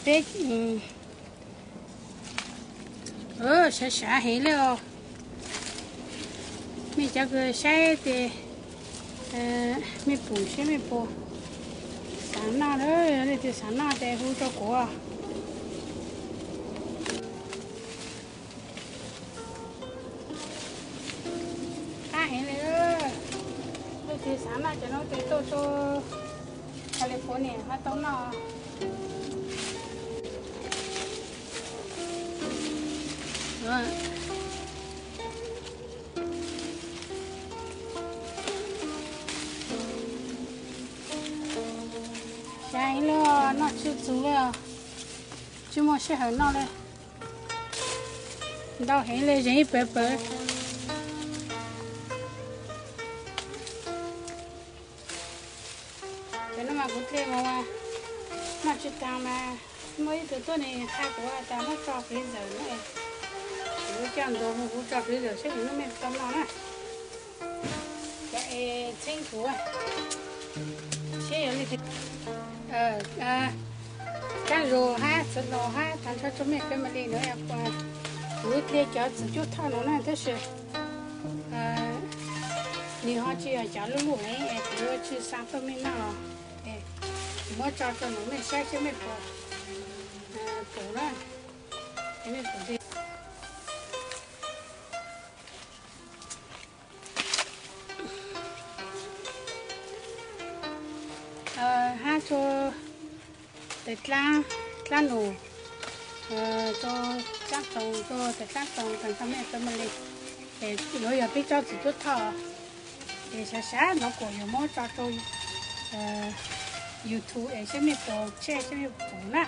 Peb, sav sav heev li os. Mej cov kws saib ces mej pum seb mej puas xav noj, leej twg xav noj ces hu rau kuv. Qab heev li, leej twg xav noj cov no ces tuaj rau California ho tau noj. Sav heev li, noj tsis txug li, tsis muaj sij hawm noj li. Ntau heev li, zeeg ib pawg pawg. Cov no mas kuv dle mus noj tsis taag mas muaj ib tug tuaj nws qha kuv tas muab tso freezer na, kuv coj ntug mus kuv tso freezer seb nws muaj mej tau noj na. Cov es txheeb kuv seb yog li, kaab zug hab txiv laus hab tag nrho rua mej family nuav, kuv dle cov txiv cuab thoj nuav na tab sis nws ho tsis yog cov luj luj heev es kuv tsis xaa tuaj mej noj, kuv muab tso rua nuav mej saib seb mej puas pum na, mej pum. Hab rua tais dlaab num, rua dlaab txoos, rua tais dlaab txoos taag nrho mej family. Es nuav yog peb tsob txiv cuab thoj, es sav sav nuav kuas yuav muab tso rua YouTube es seb mej puas tsheej seb mej puas pum na.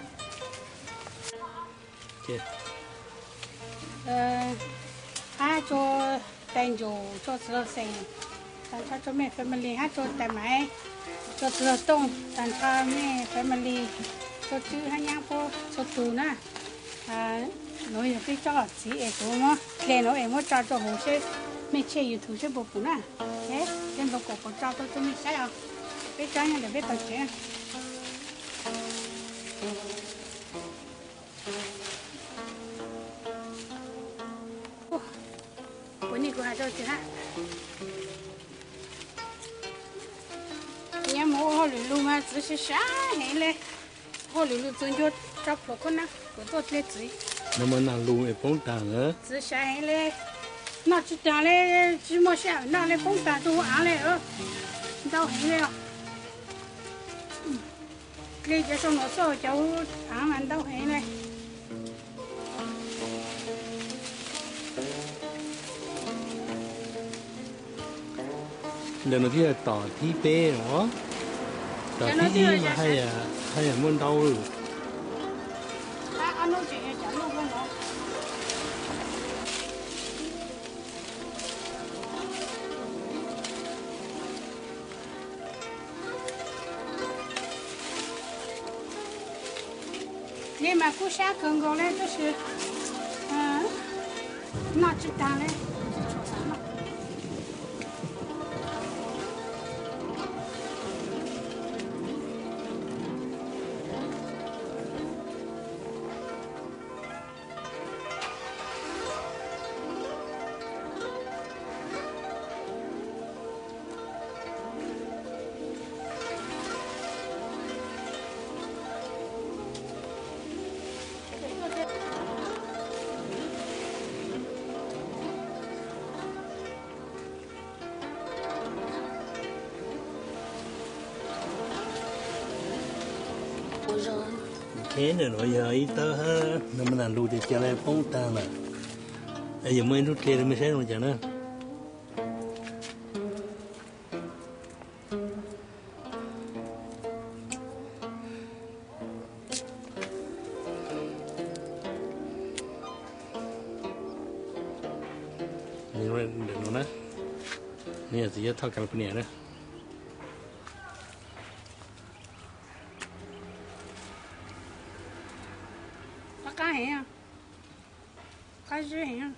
Hab rua tais ncuv, rua txiv laug xeem, taag nrho rua mej family hab rua tais maiv, rua txiv laug tooj, taag nrho mej family, rua tswb hab nyab puab txhua tug na. Nuav yog peb tsob txiv es kuv muab dle nuav es muab tso rua huv seb mej tsheej YouTube seb puas pum na. Dle ntawd kuas kuv tso rua mej saib os. Peb tsob nyob ntawm peb tog tsev. Puas nyaj kuv has rua tsi hab. Nyob mus ua hauj lwm lug mas txiv sav sav heev le. Hauj lwm lug txug ncua tso plhuav khaub nab kuv tuaj dle txiv. Nuav mas nag lug es poob taag na. Txiv sav heev le. Noj tsis taag le, tsis muaj sij hawm noj le, poob taag rua huv aav le. Ntau heev le os. Dle cov sau nuav xwb, cov huv aav mas ntau heev le. Ntawm nuav thiaj yog tom thib peb os. Tom thib ib mas haj yam muaj ntau. Dle mas kub sab kawg nkaus le tab sis noj tsis taag le. Ntawm nuav yog ib tawb hab, nag lug ces ca le poob taag lawm. Yuav muaj ib nrub dle rua mej saib zoo cas na. Ntawm nuav na, nws yog txiv cuab thoj California na. Qab heev, qab zib heev.